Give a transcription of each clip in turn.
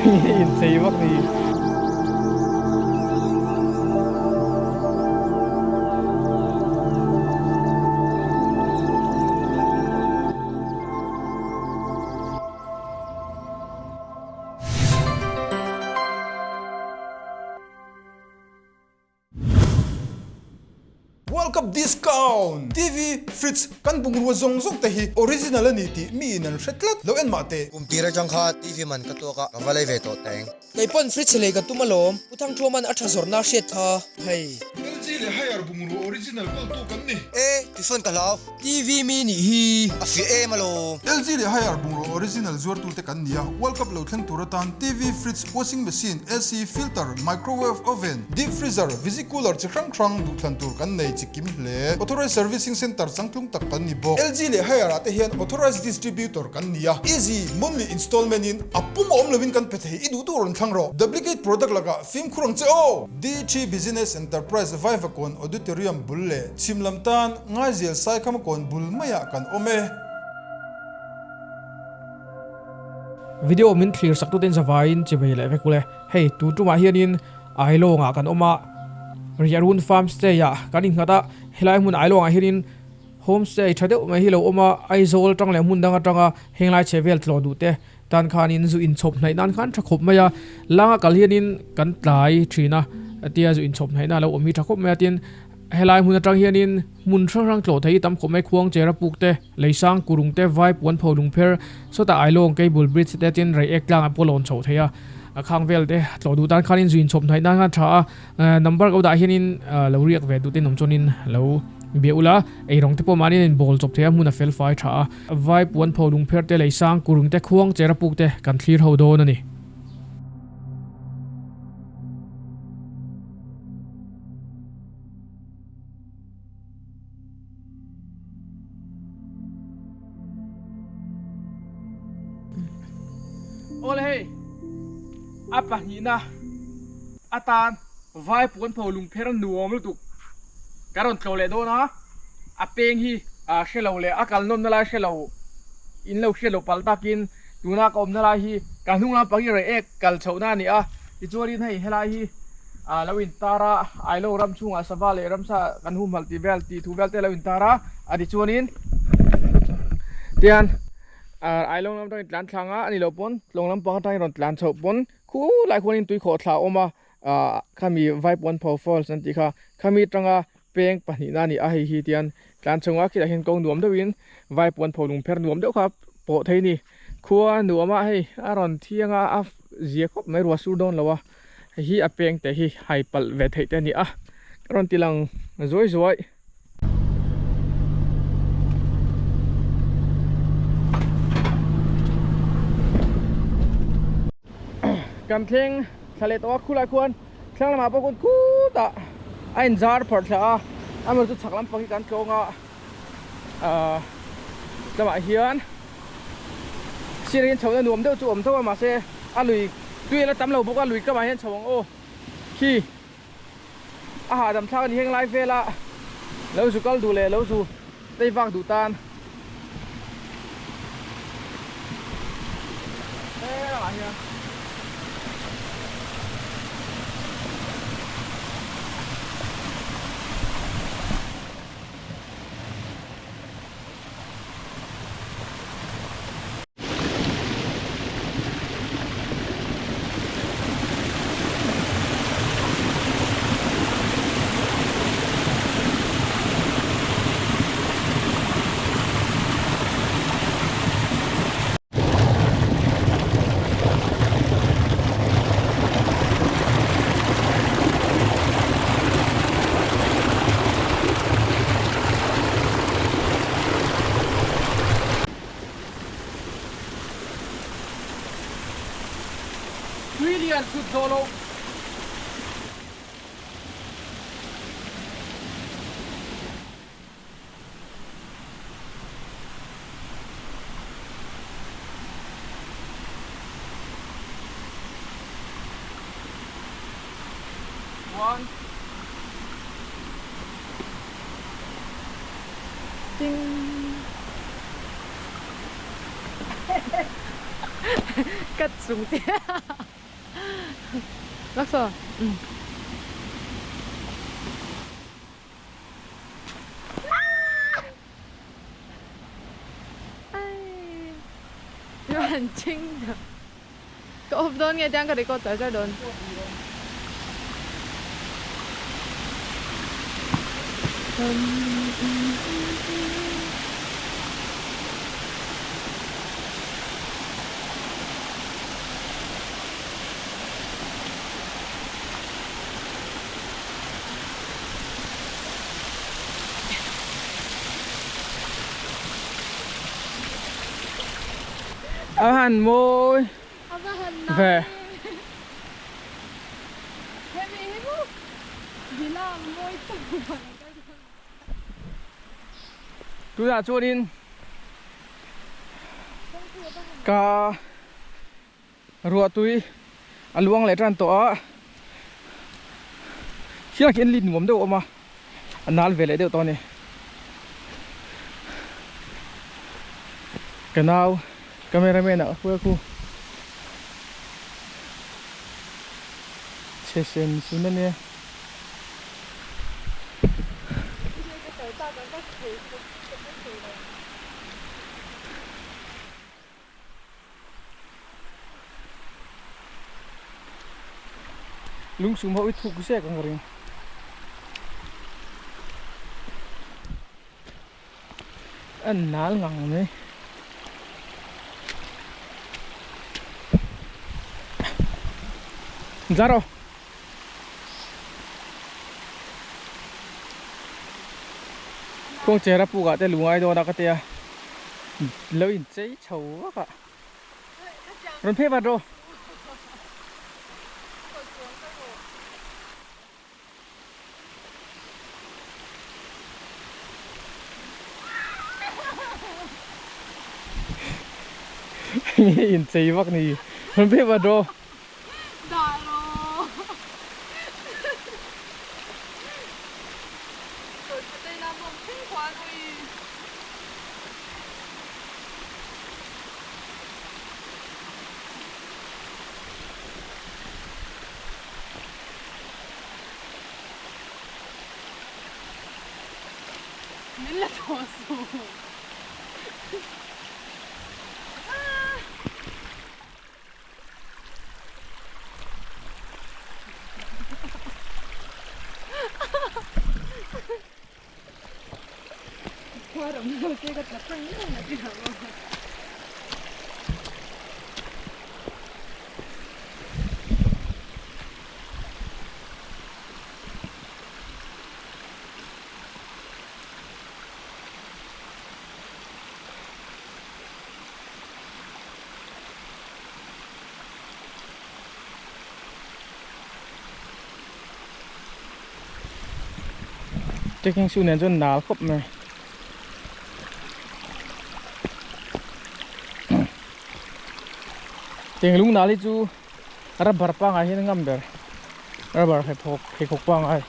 Enge inchei vak ni. World Cup discount! TV, fridge, kan bungrua zawng zawng te hi original a ni tih mi in an hre tlat lo en mah teh. Kum tir atang kha TV man ka tuak a, ka va lei ve tawh teng. Kei pawn fridge lei ka tum alawm, Pu Thangthuaman a tha zawrhna a hriat kha. Hei. LG leh Haier bungrua original kawltu kan ni. E, tisawn ka hlau. TV mi nih hi. A fiah em alawm. LG leh Haier bungraw original zuartute kan ni a, World Cup lo thleng tur atan TV, fridge, washing machine, AC, filter, microwave oven, deep freezer, visi cooler chi hrang hrang duhthlan tur kan nei chi kim hle. Authorized Servicing Centre changtlung tak kan ni bawk. LG leh Haier ah te hian Authorized Distributor kan ni a, easy monthly installment in a pum awm lovin kan pe thei i duh tur rawn thlang rawh. Duplicate product lakah fimkhur ang che aw! DT Business Enterprise Vaivakawn Auditorium bul leh chhim lam tan Ngaizial Saikham kawn bul maiah kan awm e. Video min thlir sak tuten zavaiin chivei leh vek ule. Hei tun tumah hianin Ailawngah kan awm a, Riahrun Farm Stay ah kan innghat a, helai hmun Ailawngah hianin Home Stay tha deuh mai hi lo awm a, Aizawl tang leh hmun dang atanga henglai chhe vel tlawh duh te tan khanin zu inchhawp hnaih nan khan tha khawp mai a, langa kal hianin kan tlai thin a, tia zu inchhawp hnaihna a lo awm hi tha khawp mai a, tin helai hmun atang hianin hmun hrang hrang tlawh thei hi tam khawp mai, khuang chera puk te, leisang kurung te, vai puan pho lung pher, sawtah Ailawng cable bridge te tin reiek tlang ah pawh lawn chhoh thei a, a khang vel te tlawh duh tan khanin zu inchhawp hnaih nan khan tha a, number ko dah hianin lo riak ve duh te in awm chuanin lo bia ula, eirawng te pawh mahni in bawl chawp thei a, hmun a fel fai tha a. Vai puan pho lung pher te, lei sang kurung te, khuang chera puk te kan thlir ho dawn a ni. Awle hei, a pahnihna atan vai puan pho lung pher nuam lutuk ka rawn tlawh leh dawn a. A peng hi hre lo leh a kal nawmna lai hre lo in lo hriat loh palh takin tuna ka awmna lai hi ka hnung lampang hi reh kal chhohna a ni a, tichuanin hei helai hi lo intar a, Ailo ram chhungah sava leh ramsa kan humhalh tih vel tih thu vel te a lo intar a, a tichuanin tian Ailo lam atangin tlan thlang a, a ni loh pawn tlawng lampang atangin rawn tlan chhoh pawn khulai khuanin tuikhawh thla a awm a, khami Vaipuanpho Falls an tih kha, khami atanga Peng pahnihna a ni a, hei hi tian tlan chhunga khitah hian kawng nuam deuhin vai puan pho lung pher nuam deuh kha pawh thei a ni. Khua nuam a hei a rawn thiang a, a zia khawp mai ruah sur dawn lo a, hei hi a peng te hi hai palh ve theih te a ni a, ka rawn ti lang zuai zuai. Kan thleng thla leh tawh a khulai khuan. Thlang lamah pawh kut khutah a inzar phawrh thla a, amaherawhchu chu chhak lampang hi kan tlawng a, ahh lamah hian sir hian chhohna nuam deuh chu a awm tho a mahse a lui tui a la tam lo bawk a lui kamah hian chho ang aw khi a hahdam thlak a ni heng lai vela lo zu kal duh leh lo zu tei vak duh tan. He lamah hian. Tui lian chhut zawh loh. One. Ding. Ka chung te. Laksaw. Um. 哎，很轻的。Ka off dawn nge tiang ka record char char dawn. A han mawi ve. Tunah chuanin ka ruah tui a luang leh tan tawh a, thiang khi an lit nuam deuh a awm a, a nal ve leh deuh tawh a ni. Ka nau cameraman ah ka hruai khu chhe sen sun a nia. Lungsum ho i thuk zek ang ka ring. A nal ngang mai. Tla rawh. Kawngchera pukah te lungai dawn a ka tia lo inchei chho vak a. Rawn phei vat rawh. Nge inchei vak ni. Rawn phei vat rawh. Dah rawh. Min la tawh suh. Trekking shoe nen chuan nal khawp mai. Teng lung nal hi chu rubber pangai hian a ngam ber. Rubber pheikhawk pheikhawk pangai.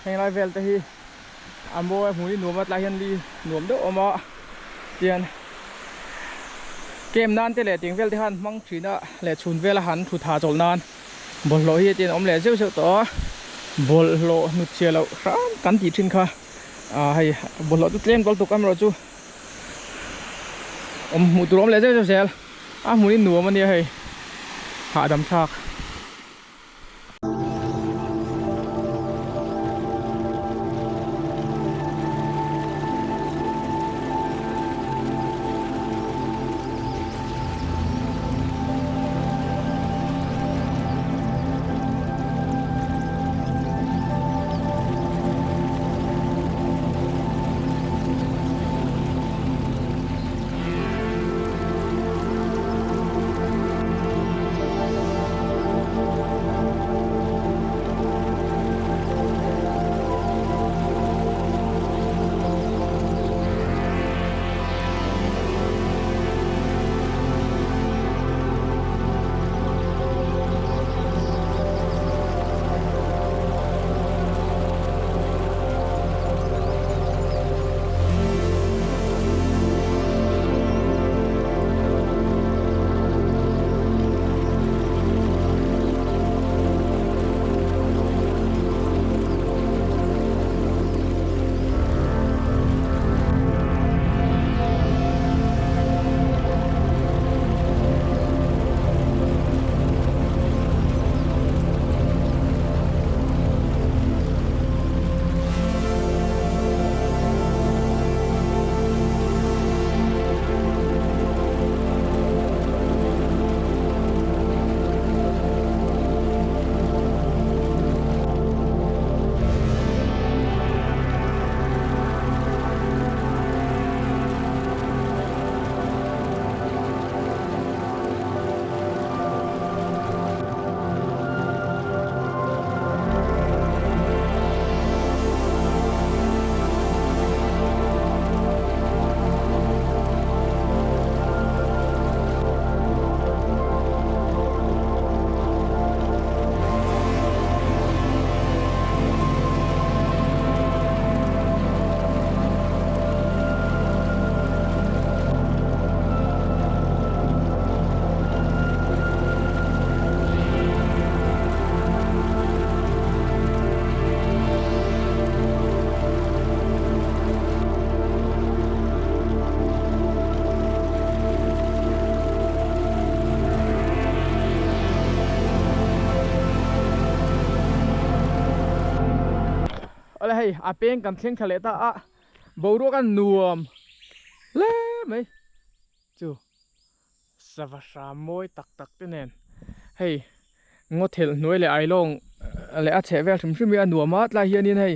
Heng lai vel te hi a mawi a hmun hi nuam a tlai hian li nuam deuh a awm a tian camp nan te leh teng vel te khan hmang thin a leh chhun vel a han thut ha chawlh nan bawlhhlawh hi tian a awm leh zeuh zeuh tawh a bawlhhlawh hnut chhia loh hram kan tih thin kha ah hei bawlhhlawh chu tlem tawlh tuk amaherawh chu awm hmuh tur a awm leh zeuh zeuh zel a hmun hi nuam a nia hei hahdam thlak. Awle hei a peng kan thleng thla leh ta a, boruak a nuam hle mai chu sava hram mawi tak tak te nen hei ngaw thelh hnuai leh ailawng leh a chheh vel hrim hrim hi a nuam a tlai hianin hei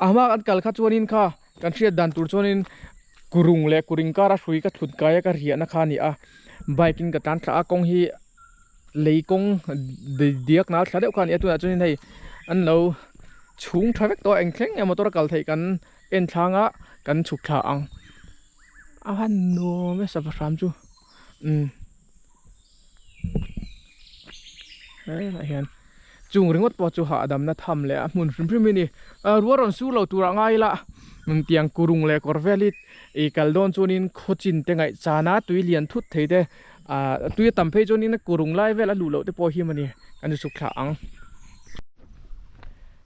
a hma kan kal kha chuanin kha kan hriat dan tur chuanin kurung leh kuring kara hrui ka thut kai a ka riahna kha a ni a bike in ka tlan thla a kawng hi lei kawng diak nal thla deuh kha a ni a tunah chuanin hei an lo chhung tha vek tawh a eng thleng nge motor a kal theih kan en thlang a kan chhuk thla ang a han nuam e sava hram chu umm helaiah hian chung ringawt pawh chu hahdamna tham leh a hmun hrim hrim hi a ni ruah rawn sur lo turah ngai ila tiang kurung leh kawr vel hi ih kal dawn chuanin khaw chin te ngaih chana tui lian thut thei te ah tui a tam phei chuanin kurung lai vel a luh loh te pawh hi mawni kan chu chhuk thla ang.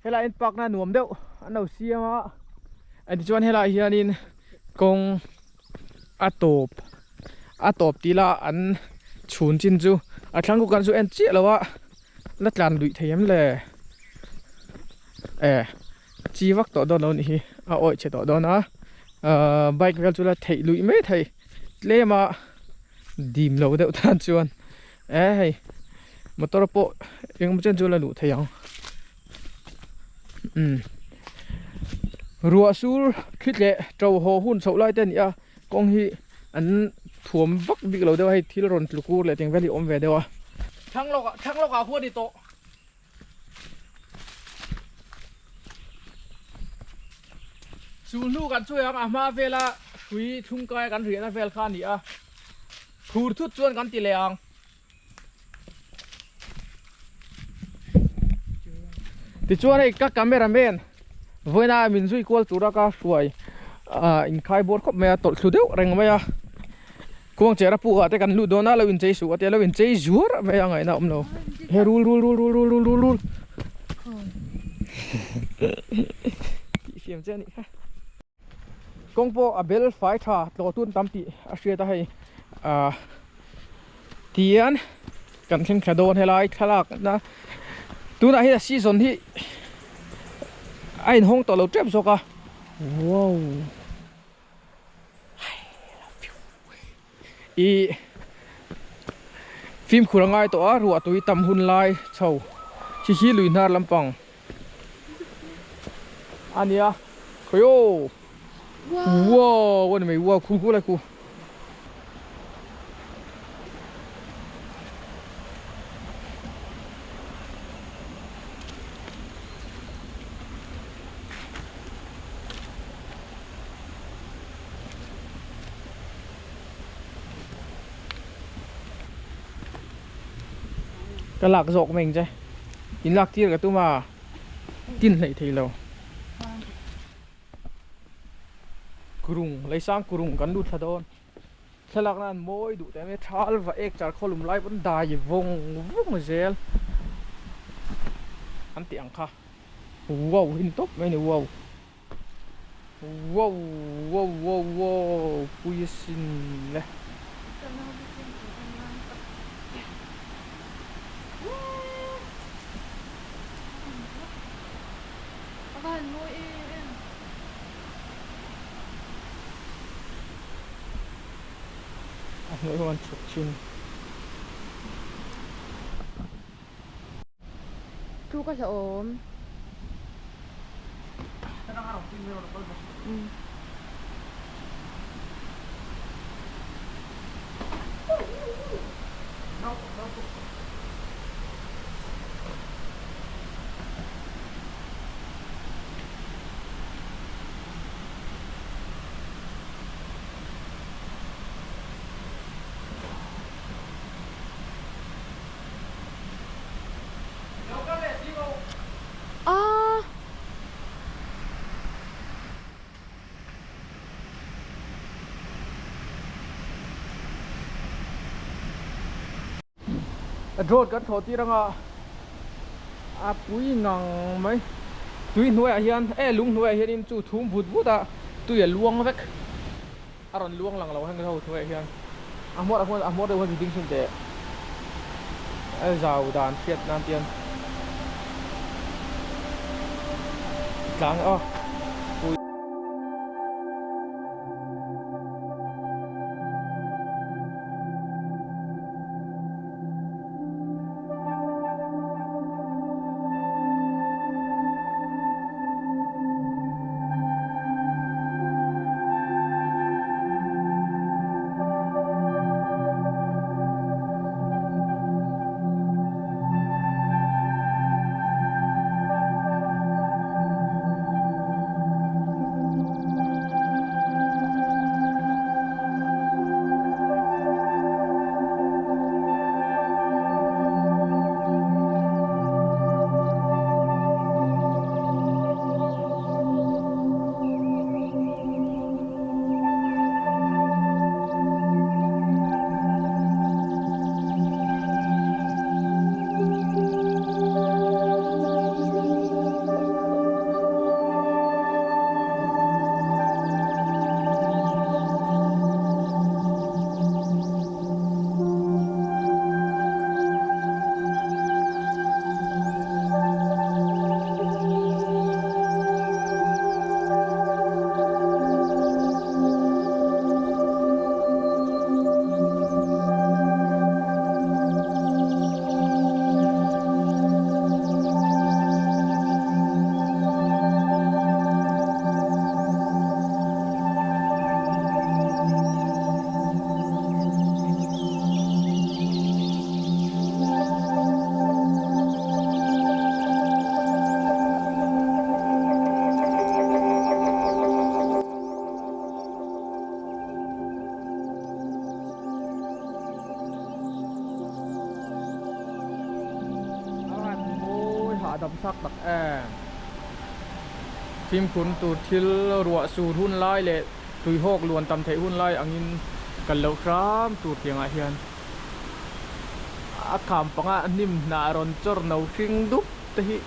Helai in park na nuam deuh an lo siam a tichuan helaiah hianin kawng a tawp a tawp tih lah an chhun chin chu a thlang kawk an chu en chiah lo a la tlan luih thei em le eh chi vak tawh dawn lo a nih hi a awih chhe tawh dawn a ahh bike vel chu la theih luih mai thei tlem a dim lo deuh tan chuan eh hei motor pawh engemaw chen chu la luh thei ang umm ruah sur thli tleh to haw hun chhoh lai te a ni a kawng hi an thuam vak bik lo deuh a hei thil rawn tlu kur leh teng vel hi a awm ve deuh a. Thlang lawkah thlang lawkah huan i tawh. Chu hnu kan chu ang a hma vela hrui thlungkai kan riahna vel kha a ni a phur thut chuan kan ti leh ang. Tichuan hei ka camera man vawiina min zui kual tura ka hruai ah inkhai bawr khawp mai a tawlh thlu deuh reng mai a khuang chera puk ah te kan lut dawn a lo inchei suh a tia lo inchei zuar mai a ngaihna a awm lo he rul rul rul rul rul rul rul rul tih fiam che a nih kha. Kawng pawh a bel fai tha tlawh tun tam tih a hriat a hei ah tihian kan thleng thla dawn helai thlalak na tunah hian a season hi a inhawng tawh lo tep zawk a wow ih fimkhur a ngai tawh a ruah tui tam hun lai chho khi khi lui hnar lampang. A nia khawi aw wow a ni mai wow khu khu lai khu. Ka lak zawk mai ang che. In lak tir ka tum a, tin hleih thei lo. Kurung, Leisang kurung kan lut thla dawn. Thlalak nan mawi duh teh mai a, thal va ek char khawlum lai pawn dai vawng vawng zel an tih ang kha. Wow hi ni tawp mai a ni wow. Wow wow wow wow pui asin le. A hnuai ho an chhuk thin. Thu ka hlauhawm. Aaa. Drone kan thlawh tir anga a pui ngang mai tui hnuaiah hian eh lung hnuaiah hianin chu thum vut vut a tui a luang vek a rawn luang lang lo heng ho hnuaiah hian a hmuar a hmuar a hmuar deuh hian ding thin teh a zau dan hriat nan tian tlang aw. hahdam thlak tak em. Fimkhur tur thil ruah sur hun lai leh tuihawk luan tam theih hun lai angin kal loh hram tur tiangah hian a kham panga hnim hnah rawn chawr no hring dup te hi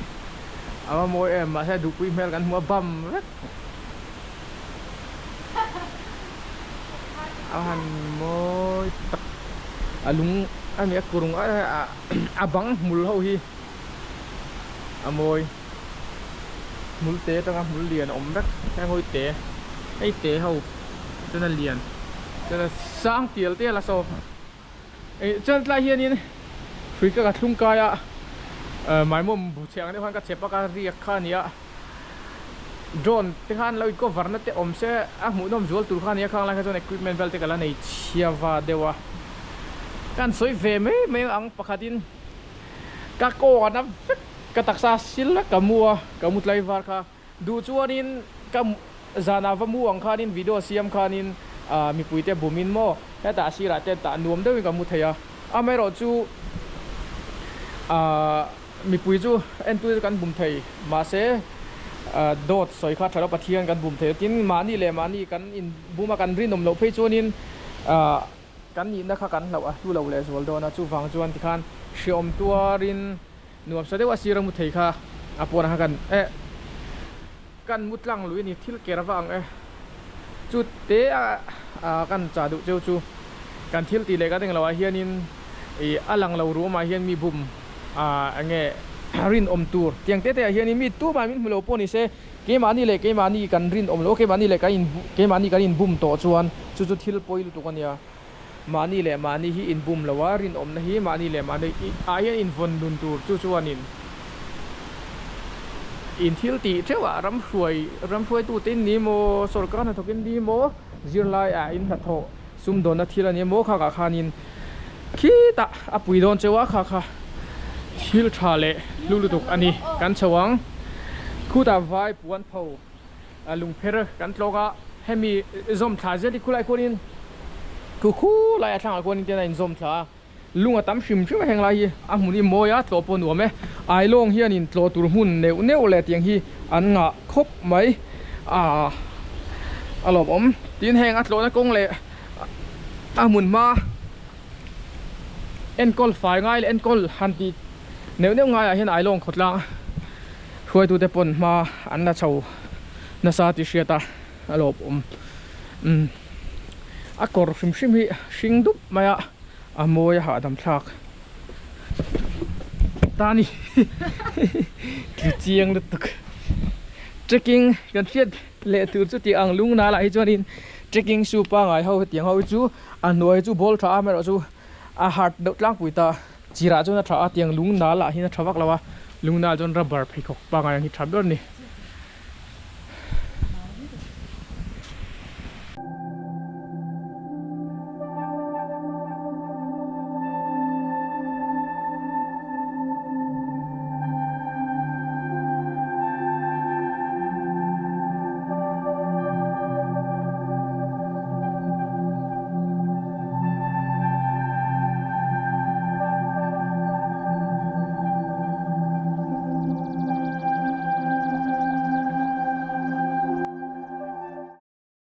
a va mawi em mahse duhpui hmel kan hmu a bam vek a han mawi tak a lung a ni a kurung a bang hmul ho hi a mawi hmul te atanga hmul lian a awm vek heng ho hi te hei te ho chuan a lian chuan a sang tial tial a saw ih chuan tlai hianin hrui ka ka thlung kai a maimawm bu chhe ang deuh khan ka chep a ka riak kha a ni a drone te khan lo in cover na te awm se a hmuhnawm zual tur kha a ni a khang lai kha chuan equipment vel te ka la nei chhia va deuh a ka han sawi ve mai mai ang pakhatin. Ka kaw a na vek, ka taksa sil vek ka mu a, ka mu tlai var kha. Duh chuanin ka zanah va mu ang khanin video siam khanin mipuite bumin maw hetah sirah te tah nuam deuhin ka mu thei a. Amaherawh chu mipui chu entu chu kan bum thei mahse dawt sawi kha tha lo Pathian kan bum thei a tin mahni leh mahni kan inbum a kan rinawm loh phei chuanin Kan nihna kha kan hlauh a hlu lo leh zual dawn a, chuvang chuan tikhan hreawm tuarin nuam sa deuh a sir a mu thei kha a pawnah kha kan eh kan mu tlang lui a ni, thil ker va ang e. Chu te a kan chah duh cheu chu kan thil tih leh kan englo ah hianin ih a lang lo ruamah hian mi bum ah enge rinawm tur tiang te te ah hianin mi tumah min hmu lo pawh ni se Keimahni leh keimahni kan rinawm loh, keimahni leh kan in keimahni kan inbum tawh chuan chu chu thil pawi lutuk a nia. Mahni leh mahni hi inbum lo a, rinawmna hi mahni leh mahni ah hian invawn nun tur chu chuanin in thil tih theuh ah ram hruai ram hruaitute in ni maw, sorkar hnathawk in ni maw, zirlai ah in hnathawh sumdawnna thil a ni maw khakah khanin khitah a pui dawn cheu a kha kha thil tha leh hlu lutuk a ni kan chho ang khutah vai puan pho a lungpher kan tlawk a hemi zawm thla zel hi khulai khuanin khu khulai a thlangah khuanin ten a inzawm thla a lung a tam hrim hrim a heng lai hi a hmun hi mawi a tlawh pawh nuam e ailawng hianin tlawh tur hmun neuh neuh leh tiang hi an ngah khawp mai ah a lawmawm tin heng a tlawhna kawng leh a hmun hma enkawl fai ngai leh enkawl han tih neuh neuh ngaiah hian ailawng khawtlang hruaitute pawn hma an la chho nasa tih hriat a a lawmawm umm a kawr hrim hrim hi hring dup mai a a mawi a hahdam thlak ta a ni tlu chiang lutuk trekking kan hriat leh tur chu tih ang lung nal ah hi chuanin trekking shoe pangai ho hetiang ho hi chu a hnuai chu ball tha a amaherawhchu a hard deuh tlangpui ta chirah chuan a tha a tiang lung nal ah hian a tha vak lo a lung nal chuan rubber pheikhawk pangai ang hi tha ber a ni.